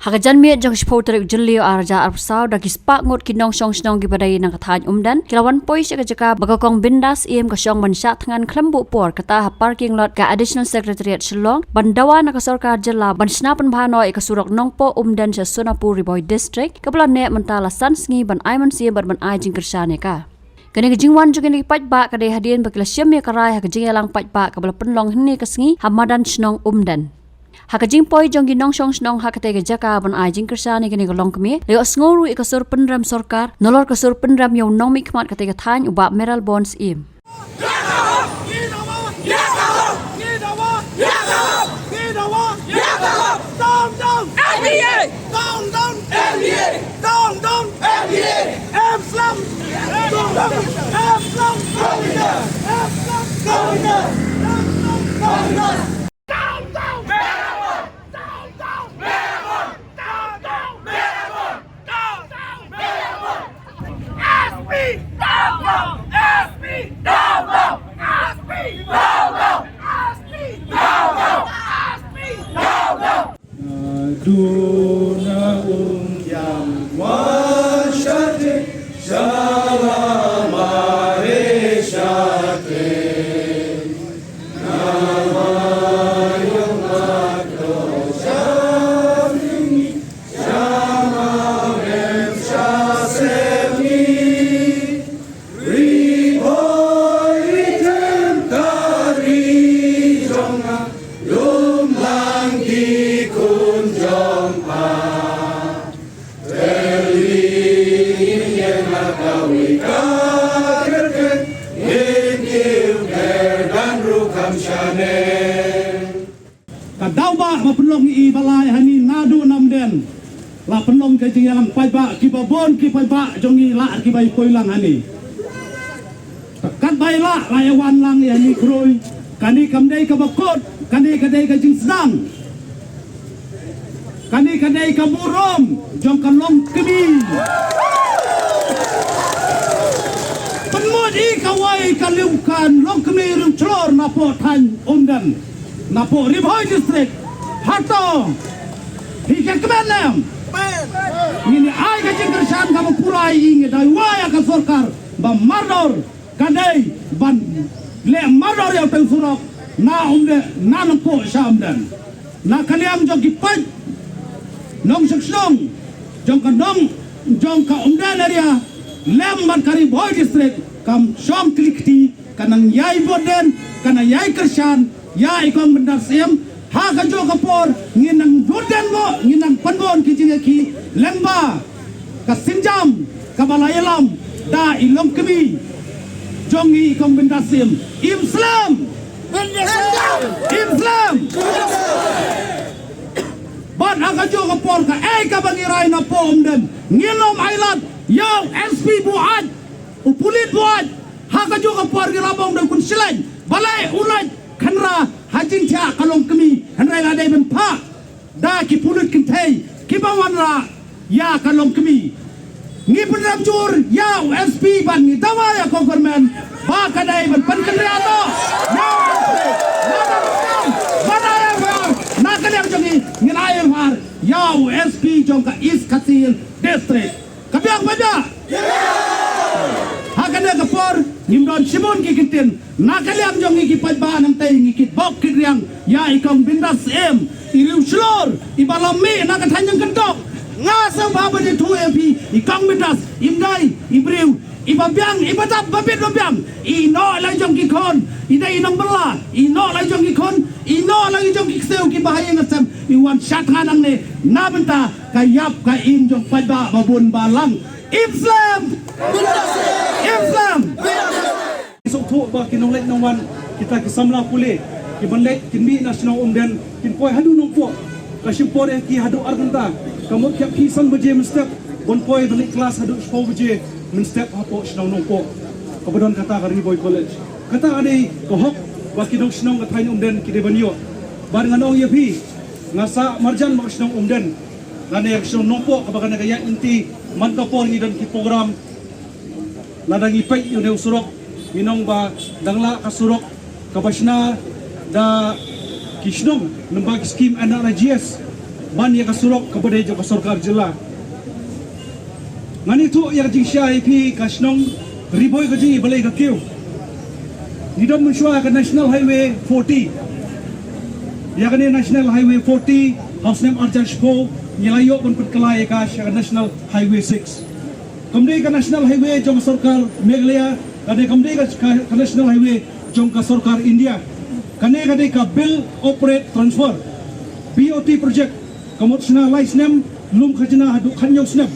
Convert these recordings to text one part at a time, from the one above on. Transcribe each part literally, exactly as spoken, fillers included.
Ha ka janmiet jong ka shiphew tarik Jylliew arhajar arphew saw, da ki spah ngut ki nongshong shnong kiba dei na ka thaiñ Umden ki la wan poi sha ka jaka ba ka Kong Bindas Syiem ka shong ban shah thngan khlem buh por, kata ha parking lot ka Additional Secretariat Shillong, ban dawa na ka sorkar jylla ban shna pynbha noh ïa ka surok Nongpoh Umden sha Sonapur, Ri Bhoi District, kaba la neh mynta la san sngi ban ai mynsiem bad ban ai jingkyrshan ïa ka. Kane ka jingwan jong kine ki paidbah ka dei hadien ba ki la shim ïa ka rai ha ka jingïalang paidbah kaba la pynlong hynne ka sngi ha madan shnong Umden. Ha ka jingpoi jong ki nongshong shnong ha katei ka jaka ban ai jingkyrshan ïa kane ka longkmie, la ïohsngew ruh ïa ka sur pynrem sorkar nalor ka sur pynrem ïa u nongmihkhmat katei ka thaiñ, u Bah Mayral Born Syiem. Down, down, N D A! Down, down, N D A! Down, down, N D A! Em Slem! Em Slem! Em Slem! Em Slem! Em Slem! Down, down! Down, down! Down, down! Down, down! Down, down! S P down, down! S P down, down! S P down, down! S P down, down! S P down, down! Duna um yang wa shate, shala mare shate. Ka daw ba, ba pynlong ïa i ba lai hani naduh na Umden. La pynlong ka jingïalang paidbah, kiba bun ki paidbah jong ngi la kiba ïa poi lang hani. Te katba i la, la ïa wan lang ïa hani khrui. Kane kam dei kaba kut, kane ka dei ka jingsdang. Kane ka dei ka burom jong ka longkmie. Pynmut i kawei ka liang ka longkmie riewshlur napoh thaiñ Umden, napoh Ri Bhoi District. Hato hi ka kmen ne em? Ngin ai ka jingkyrshan kaba pura, i ngi dei wai ïa ka sorkar ba mardor ka dei ban leh mardor ïa utei u surok na Umden, na Nongpoh sha Umden. Na ka liang jong ki paid nongshong shnong jong ka nong, jong ka Umden area lem bad ka Ri Bhoi District, kam shong kli kti, ka nang ïai bud dien, ka nang ïai kyrshan ïa i Kong Bindas Syiem. Ha kajuh ka por ngin nang bud dien mo, ngin nang pynbun ki jingïakhih lyngba ka sienjam kaba la ïalam da i longkmie jong ngi i Kong Bindas Syiem. Im slem! Im slem! Bad ha kajuh ka por kaei kaba ngi rai napoh Umden, ngin ym ailad ïa u S P buaid, u pulit buaid. Ha kajuh ka por ngi la bong da u khunshlei, balei u lait khynra ha jingthiah ka longkmie, hynrei la dei ban phah da ki pulit kynthei kiba wanrah ïa ka longkmie. Ngi pynrem jur ïa u S P bad ngi dawa ïa ka government ba ka dei ban pynkynriah noh ïa u S P. Lada ngim, lada ngim, na ka liang jong ngi ngin ai F I R ïa u S P jong ka East Khasi Hills District. Ka biang paidbah. Ha kane ka por ngim don shibun ki ktien. Na ka liang jong ngi ki paidbah nangtei ngi kitbok kitriang ïa i Kong Bindas Syiem, i riewshlur iba la mih na ka thaiñ jong ka Kynthoh. Nga sngewbha ban ïathuh ïa phi, i Kong Bindas im dei i briew iba biang, iba dap ba bit ba biang. I noh la jong ki khun, i dei i nongbylla, i noh la jong ki khun, i noh la jong ki ksiew kiba ha ïing ha sem, i wan shah thngan hangne na bynta ka ïap ka im jong paidbah ba bun ba lang. Im slem! Im slem! Sngewthuh ba ki nongleit nongwan, kita ki samla pule kiban leit kin mih na shnong Umden kin poi haduh Nongpoh, ka shim por ïa ki haduh ar kynta. Ka mut kiap ki san baje mynstep ban poi ban leit klas haduh shiphew baje mynstep hapoh shnong Nongpoh kaba don kata ka Ri Bhoi College. Kata ka dei ka hok ba ki nongshnong ka thaiñ Umden ki dei ban ïoh. Bad ngan ong ïa phi, nga sah marjan ba ka shnong Umden lane ka shnong Nongpoh kaba kane ka ïaid lynti, man ka por ngi don ki program lada ngi peit ïa une u surok, ngi ong ba dang lah ka surok kaba shna da ki shnong lyngba ki skim N R L G S. ban ïa ka surok kaba dei jong ka sorkar jylla. Ngan ïathuh ïa ka jingshai ïa phi ka shnong Ri Bhoi ka jong i balei ka kiew. Ngi don mynshuwa ka National Highway forty. Ïa kane National Highway forty ha u snem arhajar shiphew ngi la ïoh ban pynkylla ïa ka sha ka National Highway six. Kam dei ka National Highway jong ka sorkar Meghalaya, kane kam dei ka, ka, ka National Highway jong ka sorkar India. Kane ka dei ka Build Operate Transfer, B O T project. Ka mut shna lai snem, lum khajna haduh khathynñiew snem.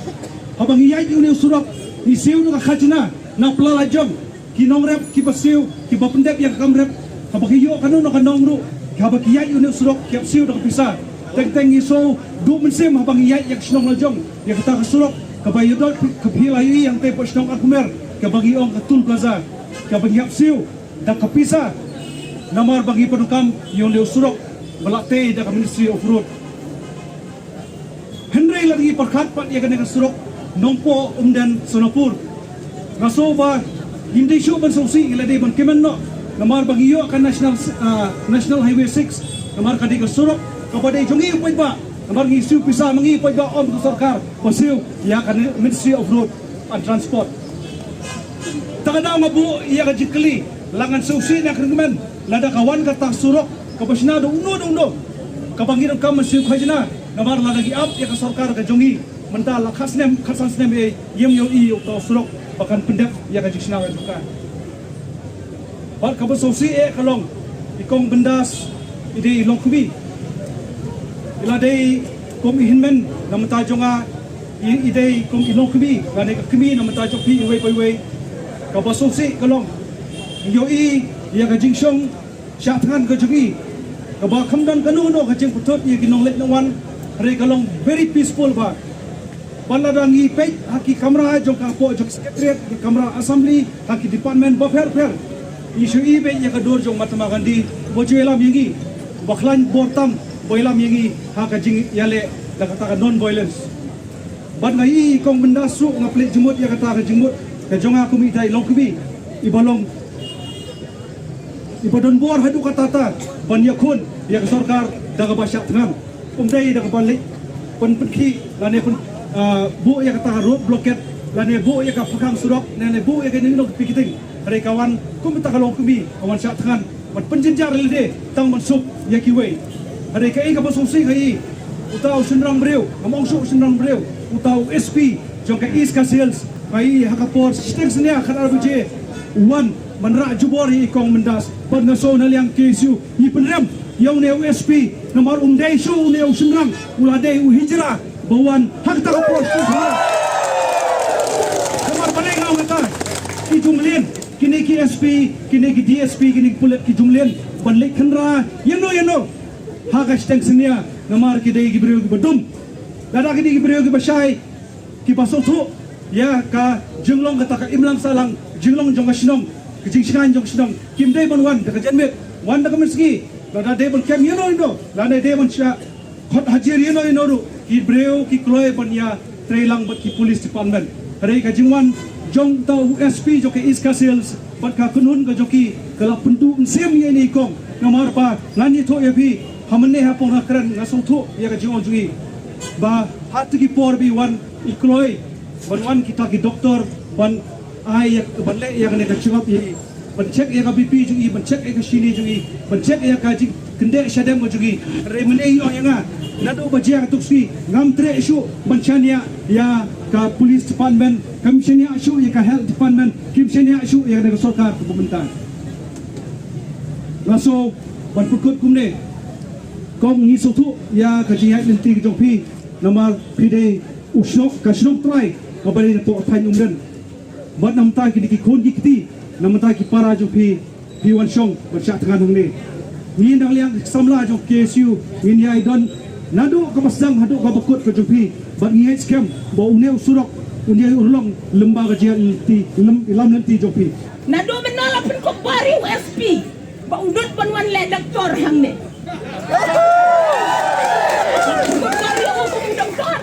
Haba ngi ïaid ïa une u surok, ngi siew da ka khajna na pla la jong ki nongrep, kiba siew, kiba pyndep ïa ka kam rep. Haba ki ïoh kano kano ka nong ruh, haba ki ïaid ïa une u surok, ki hap siew da ka pisa. Teng teng ngi sngewduh mynsiem haba ngi ïaid ïa ka shnong la jong ïa kata ka surok kaba ïadon ka phi la ïohi hangtei hapoh shnong Arkumer, kaba ngi ong ka Toll Plaza, kaba ngi hap siew da ka pisa namar ba ngi pyndonkam ïa une u surok ba la tei da ka Ministry of Road. Hynrei lada ngi pyrkhat pat ïa kane ka surok Nongpoh Umden Sonapur, nga sngew ba ngim dei shuh ban sngewsih, ngi la dei ban kmen noh namar ba ngi ïoh ka National, ah, National Highway six, namar ka dei ka surok kaba dei jong ngi u paidbah, namar ngi siew pisa ma ngi u paidbah, ym ka sorkar ba siew, ïa ka Ministry of Road and Transport. Te ka daw nga buh ïa ka jingkylli, la ngan sngewsih ne kyrmen lada ka wan kata ka surok kaba shna da uno da uno kaba ngi donkam ban siew khajna, namar lada ngi ap ïa ka sorkar ka jong ngi mynta la khat snem, khatsan snem ei, ngim ïohi ïa uta u surok ba kan pyndep ïa ka jingshna ka jong ka. Bad kaba sngewsih eh ka long, i Kong Bindas i dei i longkmie. I la dei kum i hynmen na bynta jong nga, i, i dei kum i longkmie, lane ka kmie na bynta jong phi iwei pa iwei. Kaba sngewsih ka long, ngi ïohi ïa ka jingshong shah thngan ka jong i, kaba kham don kano kano ka jingpyntut ïa ki nongleit nongwan, hynrei ka long very peaceful bha. Bad lada ngi peit ha ki kamra jong ka hapoh jong Secretariat, ki kamra Assembly, ha ki department bapher bapher, ngi shu i beit ïa ka dur jong Mahatma Gandhi, uba ju ïalam ïa ngi, uba khlaiñ bor tam, uba ïalam ïa ngi ha ka jingïaleh da kata ka non-violence. Bad nga i Kong Bindas ruh, nga pynleit jingmut ïa kata ka jingmut ka jong nga kum i dei i longkmie iba long, iba don bor haduh katta katta ban ïakhun ïa ka sorkar da kaba shah thngan. Ym dei da kaba leit pyn, pynkhih lane pyn, ah, buh ïa kata ka road blockade lane buh ïa ka pyrkhang surok lane buh ïa kano kano ka picketing. Hynrei ka wan kum kata ka longkmie, ka wan shah thngan ban pynjynjar ïa lade tang ban suk ïa kiwei. Hynrei kaei kaba sngewsih ka i, uta u shynrang briew, ngam ong shuh u shynrang briew, uta u S P jong ka East Khasi Hills, ka i ha ka por shiteng synñia khatar baje u wan ban rah jubor ïa i Kong Bindas. Bad nga sngew na liang K S U ngi pynrem ïa une u S P namar um dei shuh une u shynrang, u la dei u hijra ba wan ha kata ka por shiteng synñia. Namar balei nga ong kata? Ki ju mlien kine ki S P, kine ki D S P, kine ki pulit, ki ju mlien ban leit khynra ïano ïano ha ka shiteng synñia, namar ki dei ki briew kiba dum. Lada ki dei ki briew kiba shai, kiba sngewthuh ïa ka jinglong kata ka imlang sahlang, jinglong jong ka shnong, ka jingshngaiñ jong ka shnong, kim dei ban wan da ka janmiet, wan da ka mynsngi. Lada dei ban kem ïano ïano, lada dei ban shah khot hajir ïano ïano ruh, ki briew ki kloi ban ïatreilang bad ki police department. Hynrei ka jingwan jong uta u S P jong ka East Khasi Hills bad ka kynhun ka jong ki ka la pynduh mynsiem ïa ine i kong. Namar ba ngan ïathuh ïa phi, ha mynne ha pung ha kren nga sngewthuh ïa ka jingong jong i ba ha kito ki por ba i wan, i kloi ban wan kita ki doktor ban ai ïa, ban leh ïa kane ka check up ïa i, ban check ïa ka B P jong i, ban check ïa ka shini jong i, ban check ïa ka jingkyndeh shadem ka jong i. Hynrei mynne i ong ïa nga, naduh ba jia katto ka sngi ngam treh shuh ban shaniah ïa ka police department, kam shaniah shuh ïa ka health department, kim shaniah shuh ïa ka sorkar kaba mynta. Nga sngew ban pynkut kumne, kong, ngi sngewthuh ïa ka jingïaid lynti ka jong phi, namar phi dei u shnong, ka shnong trai kaba dei napoh thaiñ Umden. Bad na bynta kine ki khun ki kti, na bynta ki para jong phi, phi wan shong ban shah thngan hangne. Ngi na liang ki samla jong K S U ngin ïai don naduh kaba sdang haduh kaba kut ka jong phi. Bad ngi ngeit skhem ba une u surok un ïai urlong lyngba ka jingïaid lynti, lym, ïalam lynti jong phi. Naduh mynno la pynkup bor ïa u S P ba u dud ban wan leh doktor hangne? Pynkup bor ïa u kum doktor.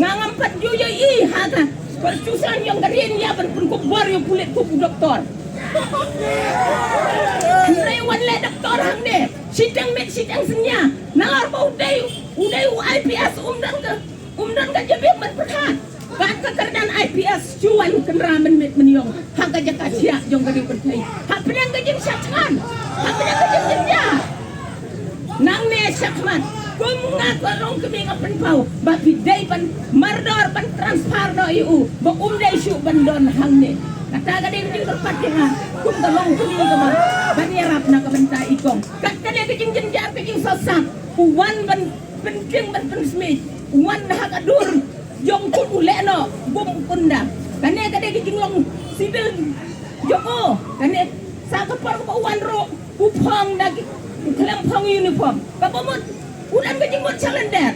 Nga ngam pat ju ïohi ha ka constitution jong ka ri India ban pynkup bor ïa u pulit kum u doktor. Hynrei wan leh doktor hangne shiteng miet shiteng synñia, nalor ba u dei u Te u IPS um don ka, um don ka jabieng ban pyrkhat. Bad ka kyrdan IPS shu wan kynra mynmiet mynïong ha ka jaka thiah jong ka ri u kynthei. Hapdeng ka jingshah thngan, hapdeng ka jingjynjar. Nangne shakhmat, kum nga ko Longkmie nga pynpaw ba phi dei ban mardor, ban transfer noh ïa u ba um dei shuh ban don hangne. Kata ka dei ka jingkyrpad jong nga kum ka Longkmie kaba ban ïarap na ka bynta i kong. Kat ka dei ka jingjynjar, ka jingsosap, u wan ban pyntieng ban pynsmit, u wan ha ka dur jong u, u leh noh bom kunda. Kane ka dei ka jinglong civil jong u. Kane sa ka por kaba u wan ruh u phong da ki, u khlem phong uniform. Kaba mut u don ka jingmut challenger.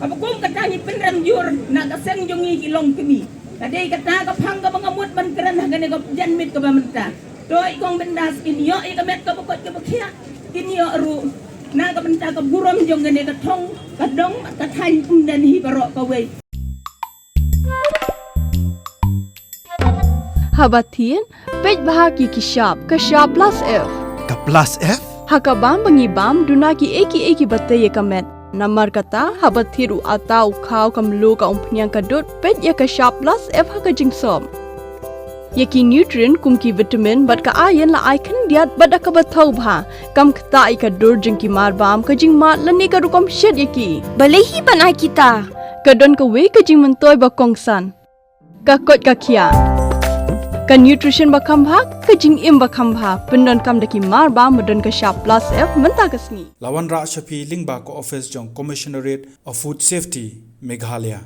Kaba kum kata ngi pynrem jur na ka seng jong ngi ki Longkmie. Ka dei kata ka phang kaba nga mut ban kren ha kane ka janmiet kaba mynta. To i kong Bindas, kin ïoh ïa ka met kaba koit kaba khiah, kin ïoh ruh na ka bynta ka burom jong kane ka thong ka dong ka thaiñ Umden hi baroh kawei. Haba thied, peit bha ki ki shap, ka shap plus F. Ka plus F? Ha ka bam ba ngi bam, duna ki ei ki ei kiba tei ïa ka met. Namar kata, haba thied u atta, u khaw, ka mluh, ka umphniang, ka dud, peit ïa ka shap plus F ha ka jingsop. Ïa ki nutrient kum ki vitamin bad ka iron la ai khyndiat bad da kaba thaw bha. Kam ktah ïa ka dur jong ki mar bam, ka jingmad lane ka rukom shet ïa ki. Balei hi ban ai kita? Ka don kawei ka jingmyntoi ba kongsan. Ka koit ka khiah. Ka nutrition ba kham bha, ka jingim ba kham bha. Pyndonkam da ki mar bam ba don ka shap plus F mynta ka sngi. La wanrah sha phi lyngba ka office jong Commissionerate of Food Safety, Meghalaya.